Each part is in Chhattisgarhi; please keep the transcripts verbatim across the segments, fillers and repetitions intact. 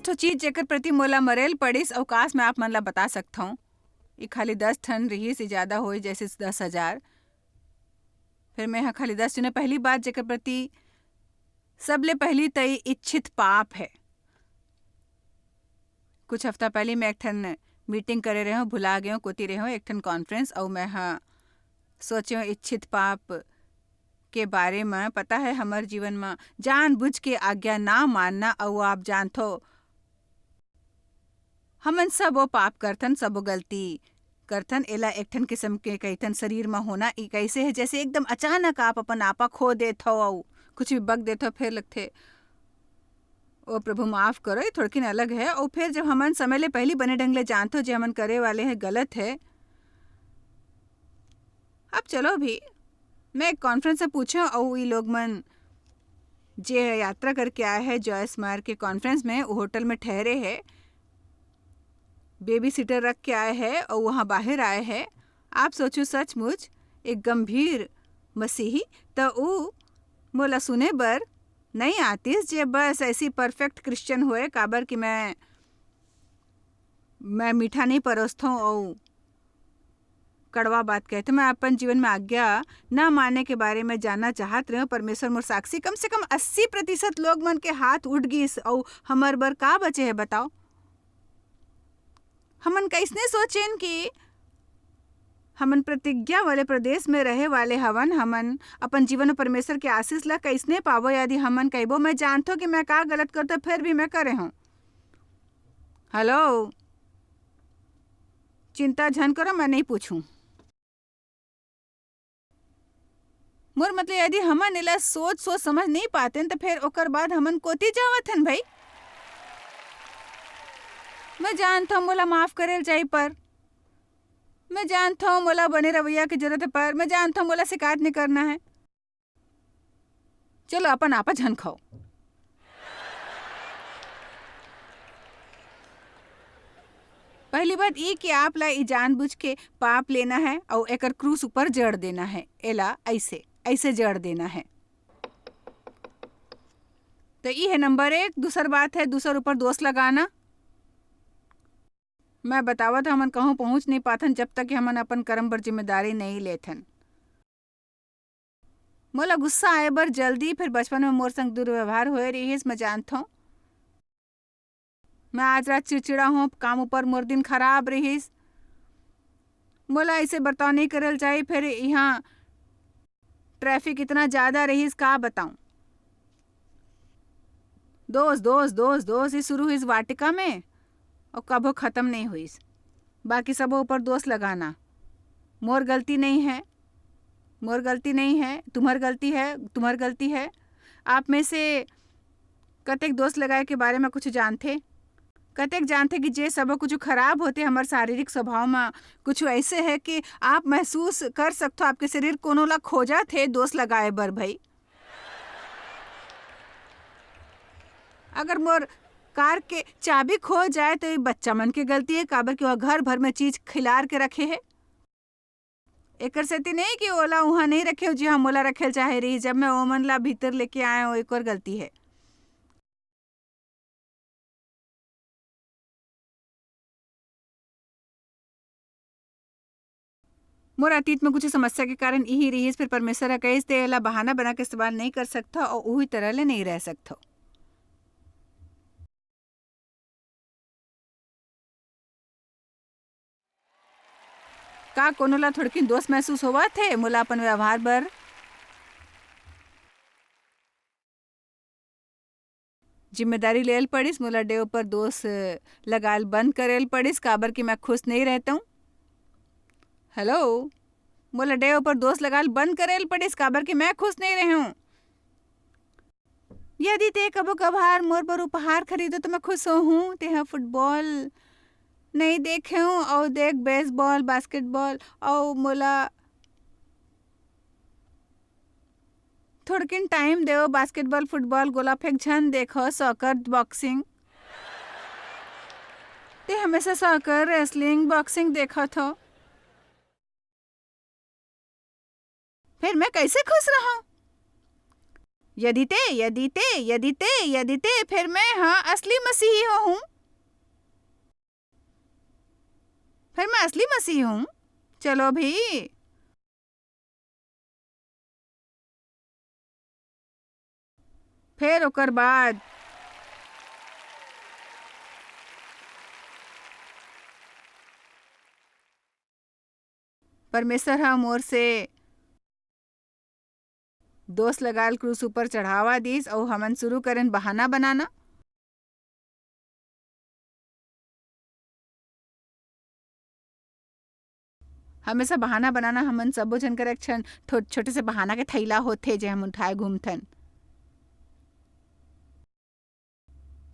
तो चीज जेकर प्रति मोला मरेल पड़िस, अवकाश में आप मन ला बता सकथौं। ये खाली दस ठन रिहिस, ये ज्यादा होए जैसे दस हजार। फिर मैं ह खाली दस चुने। पहली बात जेकर प्रति सबले पहली तई इच्छित पाप है। कुछ हफ्ता पहले मैं एक ठन मीटिंग करे रहे हूँ, भुला गए हूँ, कोती रहे हूँ, एक ठन कॉन्फ्रेंस, अउ मैं ह सोचे हूँ इच्छित पाप के बारे में। पता है, हमर जीवन में जानबूझ के आज्ञा ना मानना, अउ आप जानथो, हमन सबो पाप करथन, सबो गलती करथन। एला एक ठन किस्म के कहिथन शरीर में होना। ई कैसे है, जैसे एकदम अचानक आप अपन आपा खो देत हो, अउ कुछ भी बक देत हो, फिर लगथे, "ओ प्रभु, माफ करो, ये थोड़किन अलग है।" अउ फिर जब हमन समय ले पहली बने ढंग ले जानथो, जे हमन करे वाले हैं, गलत है, अब चलो भी, मैं एक कॉन्फ्रेंस से पूछो, अउ ई लोग मन जे यात्रा करके आए हैं जॉयस मार्ग के कॉन्फ्रेंस में, वो होटल में ठहरे हैं, बेबी सिटर रख के आए हैं और वहाँ बाहर आए हैं। आप सोचो, सचमुच एक गंभीर मसीही, तो ऊ मोला सुने बर नहीं आतिस, जे बस ऐसी परफेक्ट क्रिश्चियन होए, काबर कि मैं, मैं मीठा नहीं परोसथों और कड़वा बात कहते। मैं अपन जीवन में आज्ञा न माने के बारे में जानना चाहत रहे हूँ। परमेश्वर मोर साक्षी, कम से कम अस्सी प्रतिशत लोग मन के हाथ उठ गिस, अउ हमर बर का बचे है, बताओ? हमन कैसने सोचेन कि हमन प्रतिज्ञा वाले प्रदेश में रहे वाले हवन, हमन अपन जीवन में परमेश्वर के आशीष ला कैसने पाबो, यदि हमन कहबो, "मैं जानथो कि मैं का गलत करथो, फिर भी मैं करे हूँ।" हेलो, चिंता झन करो, मैं नहीं पूछूं। मोर मतलब, यदि हमन एला सोच, सोच समझ नहीं पातेन, तो फिर ओकर बाद हमन कोती जावत हन भाई? मैं जानथों मोला माफ करेल जाई, पर मैं जानथों मोला बने रवैया की जरूरत है, पर मैं जानथों मोला शिकायत नहीं करना है। चलो, अपन आपा झन खाओ। पहली बात ई कि आप ला ई जानबूझ के पाप लेना है और एकर क्रूस ऊपर जड़ देना है। एला ऐसे, ऐसे जड़ देना है। तो ई है नंबर एक। दूसर बात है, दूसर ऊपर दोष लगाना। मैं बतावत, हमन कहूँ पहुँच नहीं पाथन, जब तक कि हमन अपन कर्म पर जिम्मेदारी नहीं लेथन। मोला गुस्सा आए बर जल्दी, फिर बचपन में मोर संग दुर्व्यवहार होए रिहिस, मैं जानथों। मैं आज रात चिड़चिड़ा हूँ, काम ऊपर मोर दिन खराब रिहिस। मोला ऐसे बर्ताव नहीं करल जाई, फिर यहाँ ट्रैफिक इतना ज्यादा रिहिस, का बताऊं? दोस्त, दोस्त, दोस्त, दोस्त, ये शुरू हुई इस वाटिका में और कभो खत्म नहीं हुई। बाकी सबों ऊपर दोष लगाना, मोर गलती नहीं है, मोर गलती नहीं है, तुम्हार गलती है, तुम्हार गलती है। आप में से कतेक दोष लगाए के बारे में कुछ जानथे? कतेक जानथे कि जे सब कुछ खराब होथे हमर शारीरिक स्वभाव में, कुछ ऐसे है कि आप महसूस कर सकथो, आपके शरीर कोनो ला खोजत हे दोष लगाए बर भाई। अगर मोर कार के चाबी खो जाए, तो ये बच्चा मन के गलती है, काबर कि वह घर भर में चीज खिलार के रखे है। एकर सेती नहीं कि ओला उहाँ नहीं रखे हो, जिहाँ मोला रखेल चाहे रही। जब मैं ओमन ला भीतर लेके आए हूँ, एक और गलती है। मोर अतीत में कुछ समस्या के कारण इही रहिस, फिर परमेश्वर ह कहिस, "ते एला बहाना बना के इस्तेमाल नहीं कर सकथव अउ उही तरह ले नहीं रह सकथव।" का कोनो ला थोड़किन दोष महसूस होवत हे मोला अपन व्यवहार बर? जिम्मेदारी लेल पड़िस, मोला डेव पर दोष लगाल बंद करेल पड़िस, काबर कि मैं खुश नहीं रहता हूँ। हेलो, मोला डेव पर दोष लगाल बंद करेल पड़िस, काबर कि मैं खुश नहीं रहे हूँ। यदि ते कभो कभार मोर बर उपहार खरीदो, तो मैं खुश होहूँ। तेहा फुटबॉल नहीं देखे हूँ, अउ देख, बेसबॉल, बास्केटबॉल, अउ मोला थोड़किन टाइम देव, बास्केटबॉल, फुटबॉल, गोला फेंक झन देखो, सॉकर, बॉक्सिंग। ते हमेशा सॉकर, रेसलिंग, बॉक्सिंग देखत हो। फिर मैं कैसे खुश रहूं? यदि ते, यदि ते, यदि ते, यदि ते, फिर मैं हा असली मसीही होहूं। फिर मैं असली मसीही हूं। चलो भी। फिर ओकर बाद परमेश्वर ह मोर से दोष लगाल क्रूस ऊपर चढ़ावा दिस, अउ हमन शुरू करेन बहाना बनाना। हमेशा बहाना बनाना, हमन सबो झन कर एक ठन ठो-, छोटे से बहाना के थैला होथे, जे हम उठाए घूमथन।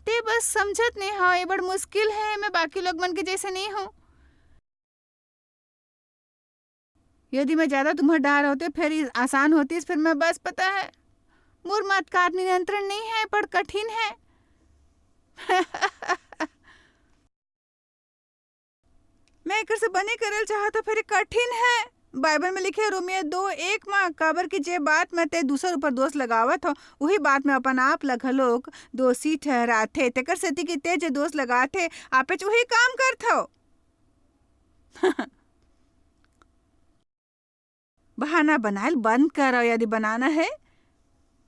ते बस समझत नहीं हव, ये बड़ मुश्किल है, मैं बाकी लोग मन के जैसे नहीं हूँ। यदि मैं ज्यादा तुम्हर डहार होते, फिर ई आसान होतीस, फिर मैं बस, पता है, मोर मत का नियंत्रण नहीं है, बड़ कठिन है। मैं एकर से बनी करल चाहत हूँ, फिर ई कठिन है। बाइबल में लिखे रोमियो दो एक म, काबर कि जे बात में ते दूसर ऊपर दोष लगावत हो, उही बात में अपन आप ल घलोक दोषी ठहराथे। तेकर सेती कि ते जे दोष लगाथे, आपेच उही काम करथव। बहाना बनायल बंद करो, यदि बनाना है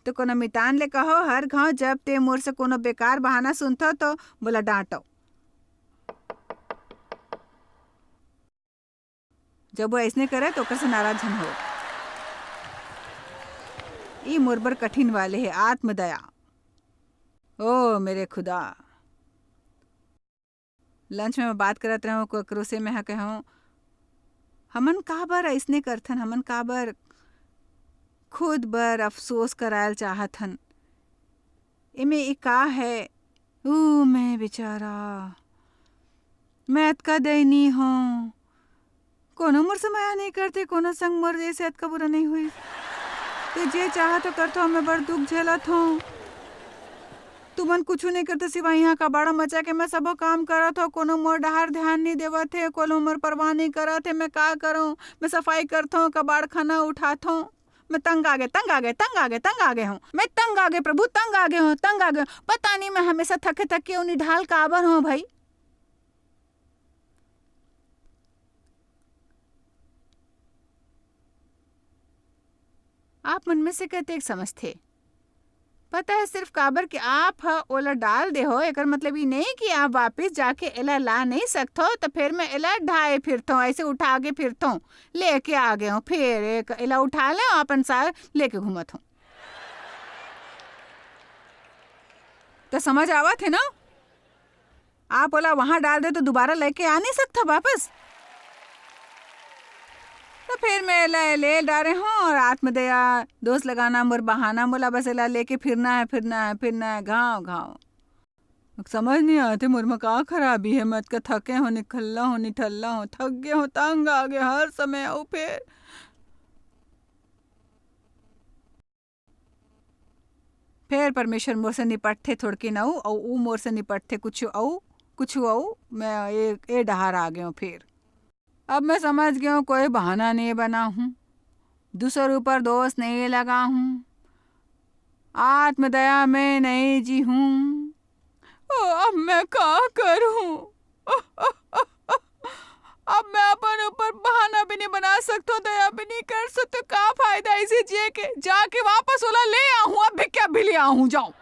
तो कोनो मितान ले कहो, हर घाव जब ते मोर से कोनो बेकार बहाना सुनथो तो मोला डांटो। जब वो ऐसने करे तो ओकर से नाराज झन हो। ई मोर बर कठिन वाले है, आत्मदया। ओ मेरे खुदा, लंच में मैं बात करत रहूं, ककरो से मैं हा कहूं, "हमन काबर अइसने करथन, हमन काबर खुद बर अफसोस करायल चाहत हन? एमे ए का है? ऊ मैं बेचारा, मैं अतका दयनीय हूं।" कोनो मोर से मया नहीं करते, कोनो संग मोर जैसे अतका बुरा नहीं हुई। ते जे चाहत हो करथो, मैं बड़ दुख झेलत हूं। तुमन कुछु नहीं करते, सिवाय इहां कबाड़ा मचा के मैं सबो काम करत हूं। कोनो मोर डहार ध्यान नहीं देवत हे, कोनो मोर परवाह नहीं करत हे। मैं का करूं? मैं सफाई करथों, कबाड़ खाना उठाथों। मैं तंग आगे, तंग आगे, तंग आगे, तंग आगे हूं। मैं तंग आगे प्रभु, तंग आगे हूं, तंग आगे हूं। पता नहीं मैं हमेशा थके थके उन्हीं ढाल काबर हूं भाई। आप मन में से कतेक समझथे? पता है, सिर्फ काबर कि आप ह ओला डाल दे हो, एकर मतलब ये नहीं कि आप वापिस जाके एला ला नहीं सकथो, तो फिर मैं एला ढाए फिरथो, ऐसे उठा के फिरथो, लेके आ गए हो, फिर एक एला उठा ले, अपन सार लेके घूमत हो। तो समझ आवत है ना? आप ओला वहां डाल दे तो दोबारा लेके आ नहीं सकता वापस। तो फिर मैं एला ले डारे हूं और आत्मदया, दोष लगाना मोर बहाना, मोला बस एला लेके फिरना है, फिरना है, फिरना है, घाव, घाव। समझ नहीं आते मोर में का खराबी है, मैं अतका थके हो, निखल्ला हो, निठल्ला हो, थक गए हो, तंग आ गए हर समय। अउ फिर फेर परमेश्वर मोर से निपटथे थोड़किन अऊ, अऊ ऊ मोर से निपटथे कुछु अऊ, कुछु अऊ, मैं ए, ए डहार आ गयो फेर। अब मैं समझ गयो, कोई बहाना नहीं बनाहूँ, दूसर ऊपर दोष नहीं लगाहूँ, आत्मदया में नहीं जीहूँ। ओ, अब मैं का करूँ? अब मैं अपन ऊपर बहाना भी नहीं बना सकतो, दया भी नहीं कर सकतो। का फायदा इसे जिए के? जाके वापस ओला ले आहूँ, अब भी क्या भी ले आहूँ, जाओ।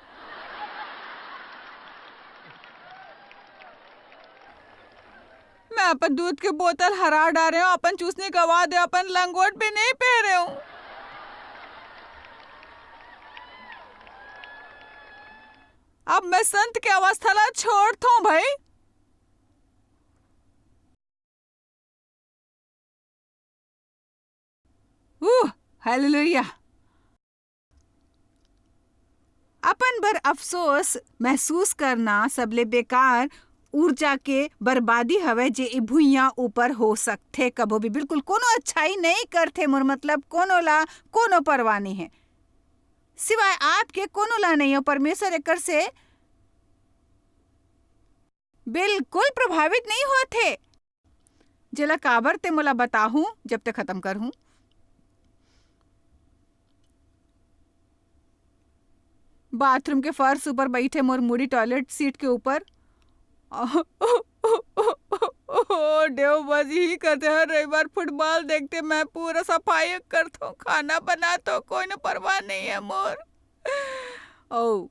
मैं अपन दूध के बोतल हरा डारे हूँ, अपन चूसनी गवा दे, अपन लंगोट भी नहीं पहरे हूँ। अब मैं संत के अवस्था ला छोड़थों भाई। ऊह, हालेलुया। अपन बर अफसोस महसूस करना सबले बेकार ऊर्जा के बर्बादी हवय, जे ए भुइयां ऊपर हो सकथे। कभो भी बिल्कुल कोनो अच्छाई नहीं करथे, मोर मतलब कोनो ला कोनो परवाह नहीं है, सिवाय आपके कोनो ला नहीं हो। परमेश्वर एकर से बिल्कुल प्रभावित नहीं होथे। जेला काबर ते मोला बताहूं, जब ते खत्म करहूं। बाथरूम के फर्श ऊपर बइठे मोर मुड़ी टॉयलेट सीट के ऊपर। ओ देव, बस यही करते, हर रविवार फुटबॉल देखते, मैं पूरा सफाई करथों, खाना बनाथों, कोई न परवाह नहीं है मोर। ओ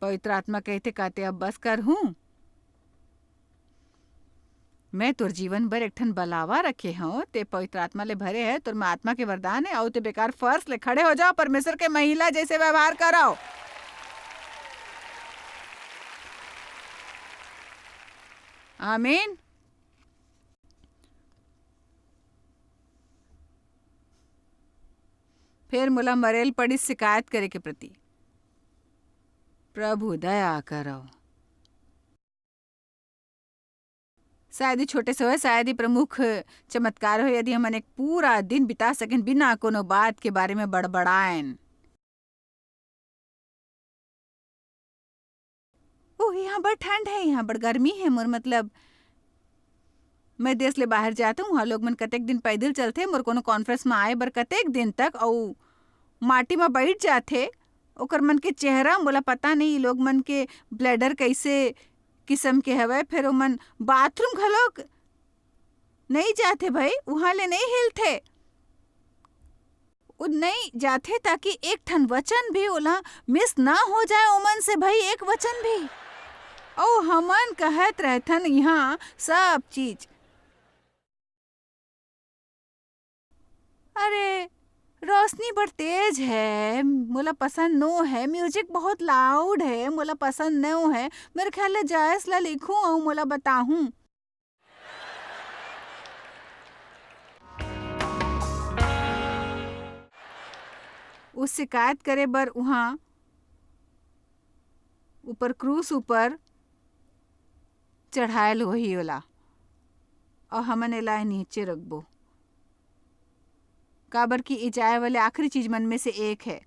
पवित्र आत्मा कहते, "काते अब बस कर हूँ, मैं तोर जीवन बर एक ठन बलावा रखे हूँ, ते पवित्र आत्मा ले भरे है, तोर में आत्मा के वरदान है, अउ ते बेकार फर्श ले खड़े हो जाओ, परमेश्वर के महिला जैसे व्यवहार करो।" आमीन। फिर मोला मरेल पड़ी शिकायत करे के प्रति। प्रभु दया करो। शायद ही छोटे से होय, शायद ही प्रमुख चमत्कार होय, यदि हमन एक पूरा दिन बिता सकेन बिना कोनो बात के बारे में बड़बड़ाएन। ओह, यहाँ बड़ ठंड है, यहाँ बड़ गर्मी है। मोर मतलब, मैं देश ले बाहर जात हूँ, वहाँ लोग मन कतेक दिन पैदल चलथे, मोर कोनो कॉन्फ्रेंस में आए बर कतेक दिन तक, अउ माटी में बैठ जाथे। ओकर मन के चेहरा, मोला पता नहीं, ई लोग मन के ब्लैडर कैसे किस्म के हवय। फिर ओमन बाथरूम घलोक नहीं जाथे भाई, उहाँ ले नहीं हिलथे। उ नहीं जाथे ताकि एक ठन वचन भी ओला मिस ना हो जाए ओमन से भाई, एक वचन भी। अउ हमन कहत रहथन यहाँ सब चीज। अरे, रोशनी बड़ तेज है, मोला पसंद नो है, म्यूजिक बहुत लाउड है, मोला पसंद नो है, मेरे ख्याल ले जॉयस ला लिखूं अउ मोला बताहूं। उ शिकायत करे बर उहाँ ऊपर क्रूस ऊपर चढ़ायल होही ओला, अउ हमन एला नीचे रखबो, काबर कि ए जाए वाले आखिरी चीज मन में से एक है।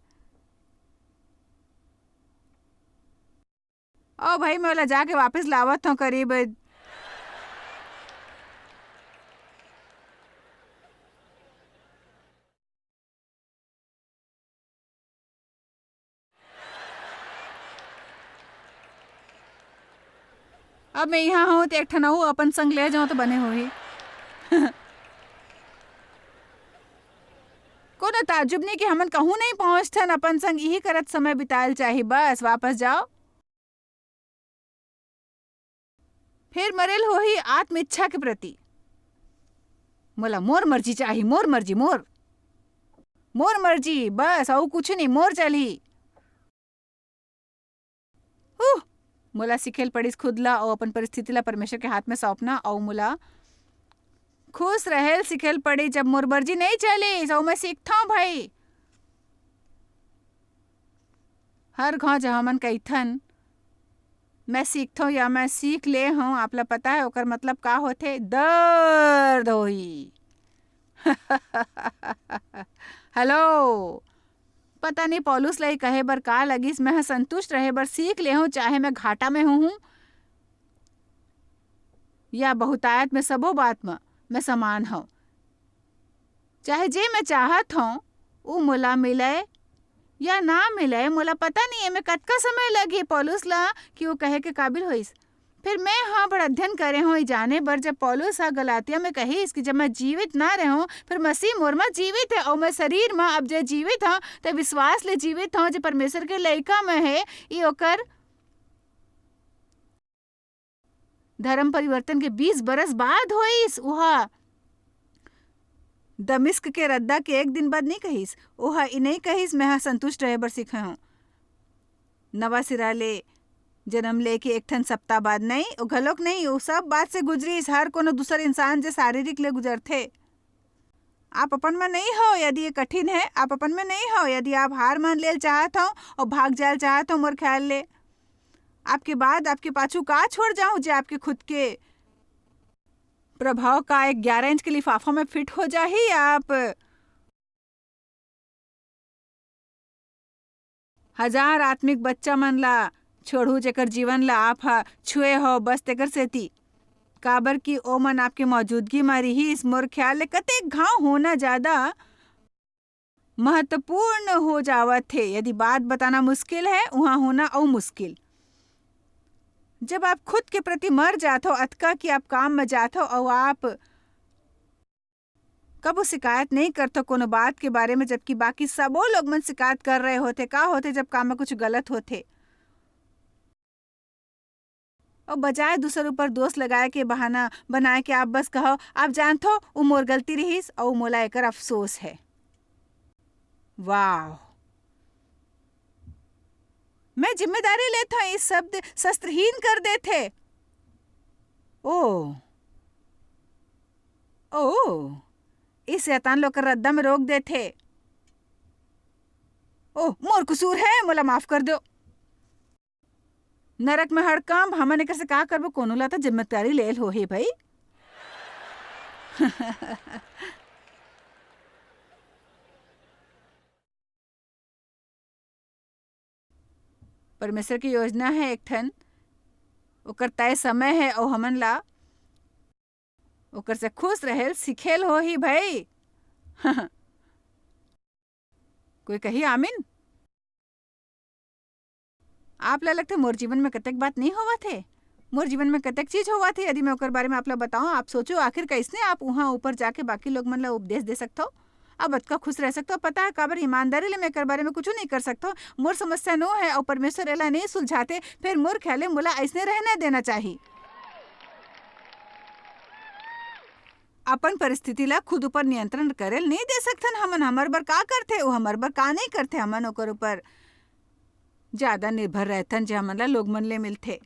ओ भाई, मैं ओला जाके वापस लावत हूँ करीब। अब मैं यहाँ हूँ, तो एक ठन अऊ अपन संग ले जाऊँ, तो बने होही। कोनो ताज्जुब नहीं कि हमन कहूँ नहीं पहुँचथन, अपन संग इही करत समय बितायल चाही। बस, वापस जाओ। फिर मरेल होही आत्म इच्छा के प्रति। मोला मोर मर्जी चाही, मोर मर्जी, मोर, मोर मर्जी, बस, अऊ कुछ नहीं, मोर चलही। उह, मोला सीखेल पड़िस खुद ला अऊ अपन परिस्थिति ला परमेश्वर के हाथ में सौंपना, अऊ मोला खुश रहेल सीखेल पड़िस, जब मोर मर्जी नहीं चलिस, अऊ मैं सीखथंव भाई। हर घांव जब हमन कहिथन, "मैं सीखथंव" या "मैं सीख ले हंव", आप ला पता है ओकर मतलब का होथे? दर्द होही। हेलो, पता नहीं पौलुस ला ई कहे बर का लगिस, "मैं ह संतुष्ट रहे बर सीख ले हंव, चाहे मैं घाटा में हूँ या बहुतायत में, सबो बात म मैं समान हंव। चाहे जे मैं चाहत हंव, ऊ मोला मिलय या ना मिलय, मोला पता नहीं एमे कतका समय लगही पौलुस ला कि वो कहे के काबिल होइस।" फिर मैं ह बड़ अध्ययन करे हंव ई जाने बर, जब पौलुस ह गलातिया में कहिस कि "जब मैं जीवित ना रहूं, फिर मसीह मोर म जीवित है, अऊ मैं शरीर म अब जे जीवित हंव, ते विश्वास ले जीवित हंव, जे परमेश्वर के लइका में है।" ई ओकर धर्म परिवर्तन के बीस बरस बाद होइस। उहा दमिश्क के रद्दा के एक दिन बाद नहीं कहिस। ओहा ई नहीं कहिस, "मैं ह संतुष्ट रहे बर सीखे हंव।" नवा सिरा ले जन्म लेके एक ठन सप्ताह बाद नहीं, ओ घलोक नहीं, ओ सब बात से गुजरिस, हर कोनो दूसर इंसान जे शारीरिक ले गुजरथे। आप अपन में नहीं हो, यदि ये कठिन है, आप अपन में नहीं हो, यदि आप हार मान लेल चाहत हो और भाग जायल चाहत हो, मोर ख्याल ले, आपके बाद, आपके पाछू का छोड़ जाऊं, जे आपके खुद के प्रभाव का एक ग्यारह इंच के लिफाफा में फिट हो जाही? आप हजार आत्मिक बच्चा मन ला छोड़हू, जेकर जीवन ला आप ह छुए हो, बस तेकर सेती, काबर कि ओ मन आपके मौजूदगी म रिहिस। मोर ख्याल ले कतेक घाव होना ज्यादा महत्वपूर्ण हो जावत हे। यदि बात बताना मुश्किल है, उहाँ होना अउ मुश्किल। जब आप खुद के प्रति मर जात हो, अतका कि आप काम में जात हो अउ आप कबो शिकायत नहीं करत हो कोनो बात के बारे में, जबकि बाकी सबो लोग मन शिकायत कर रहे होथे। का होथे जब काम में कुछ गलत होथे? अउ बजाय दूसर ऊपर दोष लगाए के, बहाना बनाए के, आप बस कहो, "आप जानथो, वो मोर गलती रहिस अउ मोला एकर अफसोस है।" वाह! मैं जिम्मेदारी लेथों, ये शब्द शस्त्रहीन कर देथे। ओ, ओ, ये शैतान लोग कर रद्दा में रोक देथे। ओ, मोर कसूर है, मोला माफ कर दो। नरक में हड़कंप, हमन एकर से का करबो? कोनो ला तो जिम्मेदारी लेल होही भाई। परमेश्वर के योजना है एक ठन, ओकर तय समय है, अउ हमन ला ओकर से खुश रहेल, सीखेल होही भाई। कोई कही आमीन? आप ला लगथे मोर जीवन में कतेक बात नहीं होवत हे, मोर जीवन में कतेक चीज होवत हे। यदि मैं ओकर बारे में आप ला बताऊं, आप सोचो आखिर कैसने आप उहाँ ऊपर जाके बाकी लोग मन ला उपदेश दे सकथो, आप अतका खुश रह सकथो। पता है काबर? ईमानदारी ले मैं एकर बारे में कुछ नहीं कर सकथो। मोर समस्या नो है अउ परमेश्वर एला नहीं सुलझाते, फिर मोर ख्याले मोला ऐसने रहने देना चाही। अपन परिस्थिति ला खुद ऊपर नियंत्रण करे ल नहीं दे सकथन हमन। हमर बर का करथे, वो हमर बर का नहीं करथे, हमन ओकर ऊपर ज्यादा निर्भर रहथन, जे हमन ला लोग मन ले मिलथे,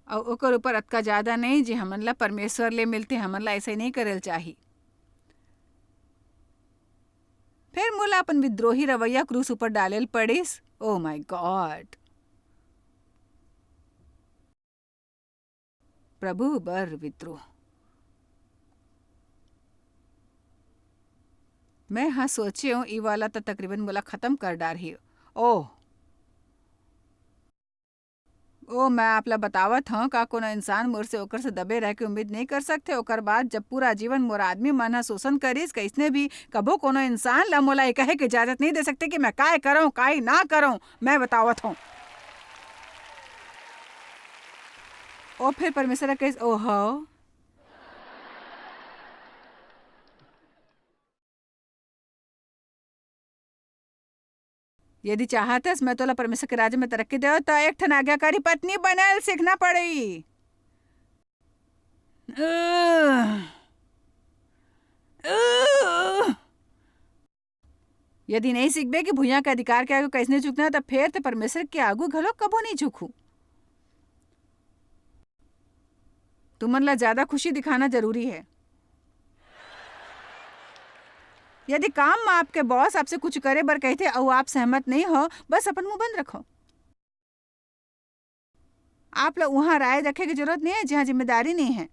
अउ ओकर ऊपर अतका ज्यादा नहीं, जे हमन ला परमेश्वर ले मिलथे। हमन ला ऐसे नहीं करे ल चाही। फिर मोला अपन विद्रोही रवैया क्रूस ऊपर डाले ल पड़िस। Oh my God! प्रभु बर विद्रोह। मैं हा सोचे हूँ, ई वाला तो तकरीबन मोला खत्म कर डारही। ओह, ओ, मैं आप ला बतावत हूँ, का कोनो इंसान मोर से, ओकर से दबे रह के उम्मीद नहीं कर सकथे? ओकर बाद जब पूरा जीवन मोर आदमी मन हा शोषण करिस, कैसने भी कभो कोनो इंसान ला मोला ये कहे के इजाजत नहीं दे सकते कि मैं काय करऊँ, काय ना करऊँ। मैं बतावत हूँ। ओ फिर परमेश्वर कहिस, "ओ हव, यदि चाहत हस, मैं तोला परमेश्वर के राज्य में तरक्की देव, त एक ठन आज्ञाकारी पत्नी बनल सीखना पड़ी।" यदि नहीं सीखबे कि भुइयां के अधिकार के आगू कैसने झुकना, त फेर ते परमेश्वर के आगू घलो कभो नहीं झुकहू। तुमन ला ज्यादा खुशी दिखाना जरूरी है। यदि काम में आपके बॉस आपसे कुछ करे बर कहते अउ आप सहमत नहीं हो, बस अपन मुंह बंद रखो। आप ला उहाँ राय रखे के जरूरत नहीं है, जहाँ जिम्मेदारी नहीं है।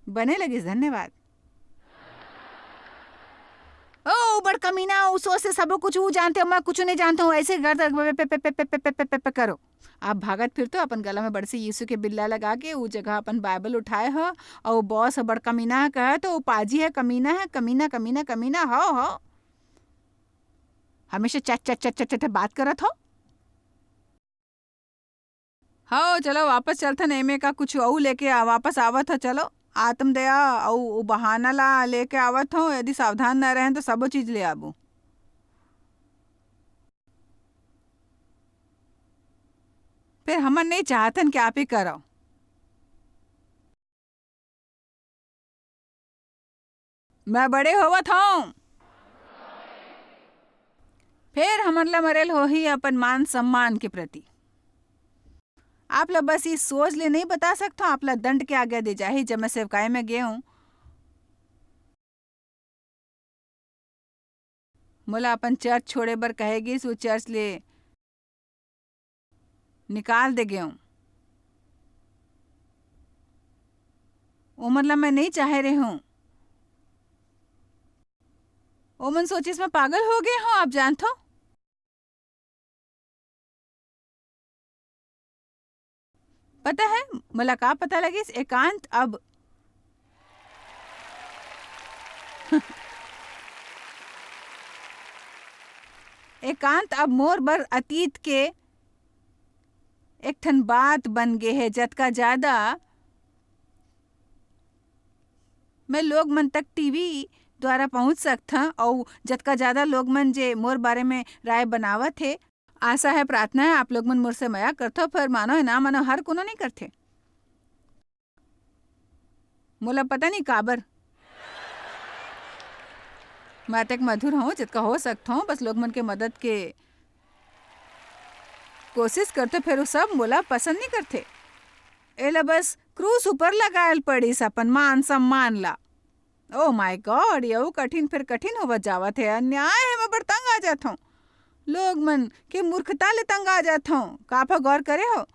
बने लगिस, धन्यवाद। ओ, बड़ कमीना, उ सोच से सबो कुछ उ जानते, मैं कुछ नहीं जानता हूँ, ऐसे कर, पे, पे, पे, करो। आप भागत फिरतो, अपन गला में बड़ से यीशु के बिल्ला लगा के, उ जगह अपन बाइबल उठाए हो, अउ बॉस ह बड़ कमीना ह कहे, तो उ पाजी है, कमीना है, कमीना, कमीना, कमीना, हो, हो। हमेशा चट, चट, चट, चट, चट बात करत हो। हव, चलो वापस चलथन, एमे का कुछ अऊ लेके आ, वापस आवत ह, चलो। आत्म दया अऊ उ बहाना ला लेके आवत हव, यदि सावधान न रहेन, त सबो चीज ले आबो। फेर हमन नइ चाहथन कि आप ही करव। मैं बड़े होवत हौं। फेर हमन ला मरेल होही अपन मान सम्मान के प्रति। आप ला बस इस सोच ले नइ बता सकथौं, आप ला दंड के आज्ञा दे जाही। जब मैं सेवकाई में गे हौं, मोला अपन चर्च छोड़े बर कहे गिस, वो चर्च ले निकाल दे गेंव। ओमन ला मैं नइ चाहे रेहेंव। ओमन सोचिस मैं पागल हो गे हौं, आप जानथो। पता है, मोला का पता लगिस? एकांत अब, एकांत अब मोर बर अतीत के एक ठन बात बन गे हे। जतका ज्यादा मैं लोग मन तक टीवी द्वारा पहुंच सकथं अउ जतका ज्यादा लोग मन जे मोर बारे में राय बनावत हे, आशा है, प्रार्थना है, आप लोग मन मोर से मया करथव, फेर मानो है ना मानो, हर कोनो नहीं करथे। मोला पता नहीं काबर मैं अतेक मधुर हूँ, जतका हो सकथों, बस लोग मन के मदद के कोशिश करथे, फेर वो सब मोला पसंद नहीं करथे। एला बस क्रूस ऊपर लगायल पड़िस अपन मान सम्मान ला। Oh my God, ये अउ कठिन फेर कठिन होवत जावत हे। अन्याय हे, मैं बड़ तंग आ जात हूँ। लोग मन के मूर्खता ले तंग आ जात हूँ। का आप ह गौर करे हो?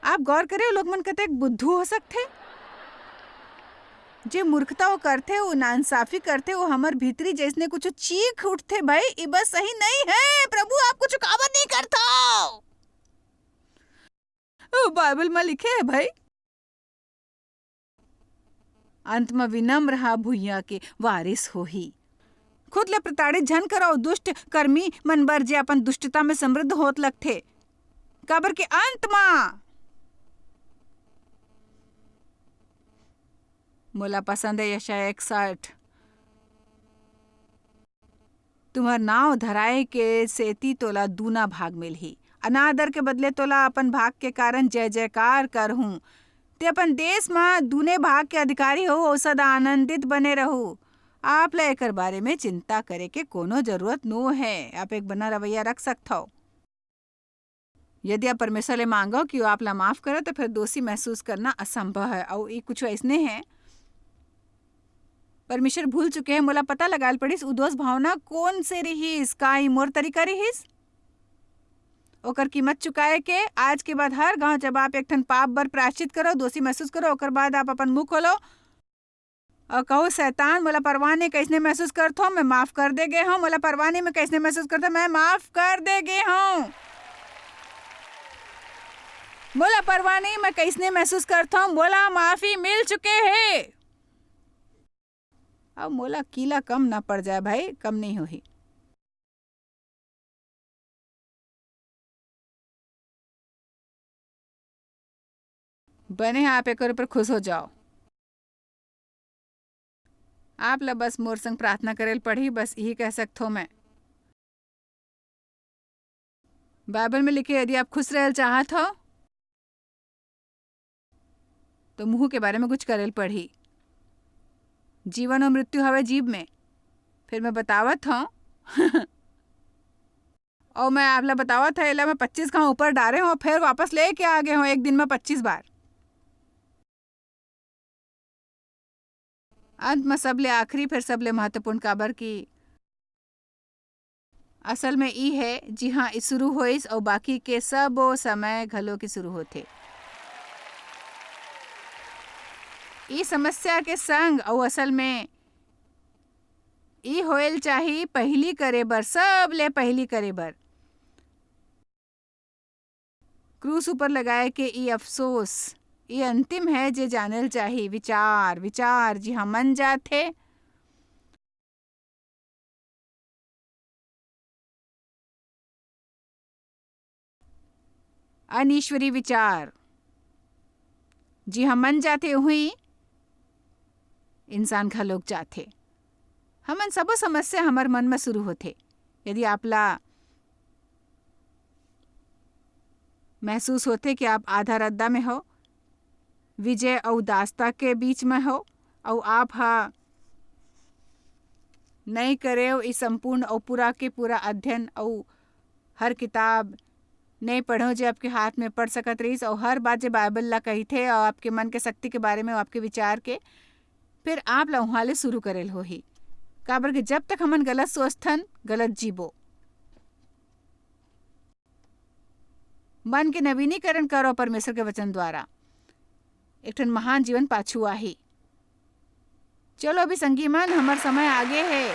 आप गौर करे हो, लोग मन कतेक बुद्धू हो सकथे? जे मूर्खता वो करथे, वो नाइंसाफी करथे, वो हमर भीतरी जैसने कुछ चीख उठथे, भाई, ई बस सही नहीं है। प्रभु, आप कुछ काबर नहीं करथव? ओ, बाइबल म लिखे हे भाई, अंत म विनम्र ह भुइयां के वारिस होही। खुद ले प्रताड़ित झन करो, दुष्ट कर्मी मन बर जे अपन दुष्टता में समृद्ध होत लगथे, काबर के अंत म मोला पसंद है यशायाह इकसठ, तुम्हर नांव धराए के सेती तोला दूना भाग मिलही। अनादर के बदले तोला अपन भाग के कारण जय जयकार करहूं। ते अपन देश म दूने भाग के अधिकारी हो, अउ सदा आनंदित बने रहू। आप ला एकर बारे में चिंता करे के कोनो जरूरत नो है। आप एक बना रवैया रख सकथव। यदि आप परमेश्वर ले मांगो कि वो आप ला माफ करे, तो फिर दोषी महसूस करना असंभव है। अउ ई कुछ ऐसने है, परमेश्वर भूल चुके हैं, मोला पता लगायल पड़िस, उ दोष भावना कौन से रिहिस, का ई मोर तरीका रिहिस? ओकर कीमत चुकाए के, आज के बाद हर गांव जब आप एक ठन पाप बर प्रायश्चित करो, दोषी महसूस करो, ओकर बाद आप अपन मुंह खोलो और कहो, "शैतान, मोला परवाह नहीं, कैसने महसूस करथो, मैं माफ कर दे गे हूँ, मोला परवाह नहीं, मैं कैसने महसूस करथो, मैं माफ कर दे गे हूँ। मोला परवाह नहीं, मैं कैसने महसूस करथो, मोला माफी मिल चुके हे। अब मोला कीला कम ना पड़ जाए भाई, कम नहीं होही।" बने, आप एकर ऊपर खुश हो जाओ। आप ला बस मोर संग प्रार्थना करेल पड़ही, बस यही कह सकथो मैं। बाइबल में लिखे, यदि आप खुश रहल चाहत हो, तो मुंह के बारे में कुछ करेल पड़ही। जीवन और मृत्यु हवे जीभ में। फिर मैं बतावत हूँ। और मैं आप ला बतावत है, एला मैं पच्चीस घाव ऊपर डारे हूँ, फिर वापस लेके आ गए हूँ एक दिन में पच्चीस बार। अंत में सबले आखिरी, फिर सबले महत्वपूर्ण, काबर कि असल में ई है, जिहां ई शुरू होइस अउ बाकी के सबो समय घलो के शुरू होथे। ई समस्या के संग अउ असल में ई होएल चाही पहली करे बर, सबले पहली करे बर। क्रूस ऊपर लगाए के ई अफसोस, ई अंतिम है जे जानेल चाही। विचार, विचार जिहां मन जाथे, अनिश्वरी विचार जिहां मन जाथे, उहीं इंसान घलोक जाथे। हमन सबो समस्या हमर मन म शुरू होथे। यदि आप ला महसूस होथे कि आप आधा रद्दा में हो, विजय अउ दासता के बीच में हो, अउ आप हा नई करेव ई संपूर्ण अउ पूरा के पूरा अध्ययन, अउ हर किताब नई पढ़ो जे आपके हाथ में पड़ सकत रहिस, अउ हर बात जे बाइबल ला कहिथे, अउ आपके मन के शक्ति के बारे में, अउ आपके विचार के, फिर आप ला उहाँ ले शुरू करेल होही। काबर कि जब तक हमन गलत सोचथन, गलत जीबो। मन के नवीनीकरण करो परमेश्वर के वचन द्वारा। एक ठन महान जीवन पाछू आही। चलो अभी संगी मन, हमर समय आगे हे।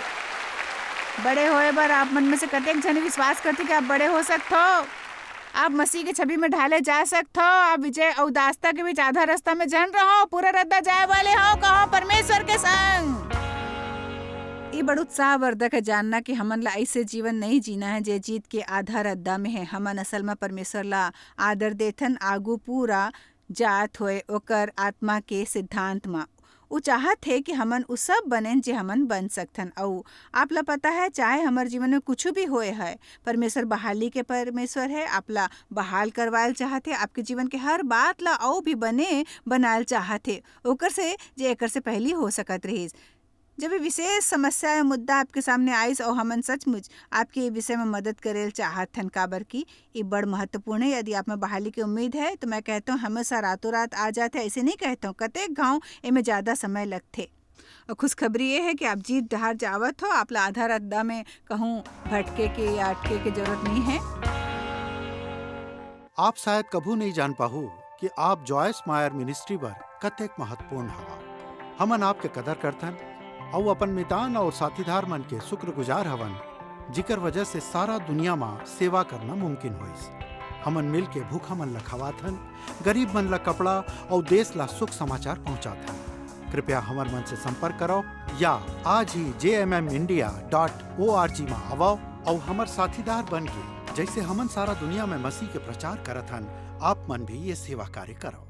बड़े होए बर आप मन में से कतेक झन विश्वास करथे कि आप बड़े हो सकथो, आप मसीह के छवि में ढाले जा सकथो, आप विजय अउ दासता के बीच आधा रास्ता में झन रहो, पूरा रद्दा जाए वाले हो, कहो परमेश्वर के संग। ये बड़ उत्साहवर्धक है जानना कि हमन ला ऐसे जीवन नहीं जीना है जे जीत के आधा रद्दा में है। हमन असल में परमेश्वर ला आदर देथन, आगू पूरा जात होए ओकर आत्मा के सिद्धांत मा। उ चाहत हे कि हमन उ सब बनेन जे हमन बन सकथन। अउ आप ला पता है, चाहे हमर जीवन में कुछ भी होए है, परमेश्वर बहाली के परमेश्वर है। आप ला बहाल करवायल चाहत हे, आपके जीवन के हर बात ला अउ भी बने बनायल चाहत हे, ओकर से जे एकर से पहली हो सकत रहिस। जब ये विशेष समस्या या मुद्दा आपके सामने आइस और हमन सचमुच आपके ये विषय में मदद करेल चाहत हन, काबर कि ये बड़ महत्वपूर्ण है। यदि आप में बहाली की उम्मीद है तो मैं कहता हूँ, हमेशा रातों रात आ जात है, ऐसे नहीं कहता हूँ, कतेक घाव एमे ज्यादा समय लगथे। और खुशखबरी ये है कि आप जीत डहार जावत हो, आप ला आधा रद्दा में कहूँ भटके के या अटके के जरूरत नहीं है। आप शायद कभू नहीं जान पाहू कि आप जॉयस मायर मिनिस्ट्री बर कतेक महत्वपूर्ण हवा। हमन आपके कदर करथन अउ अपन मितान और साथीदार मन के शुक्रगुजार हवन, जिकर वजह से सारा दुनिया मा सेवा करना मुमकिन होइस। हमन मिल के भूखा मन ला खवाथन, गरीब मन ला कपड़ा अउ देश ला सुख समाचार पहुंचाथन। कृपया हमर मन से संपर्क करो या आज ही J M M India dot O R G मा आवो अउ हमर साथीदार बन के, जैसे हमन सारा दुनिया में मसीह के प्रचार करत हन, आप मन भी ये सेवा कार्य करो।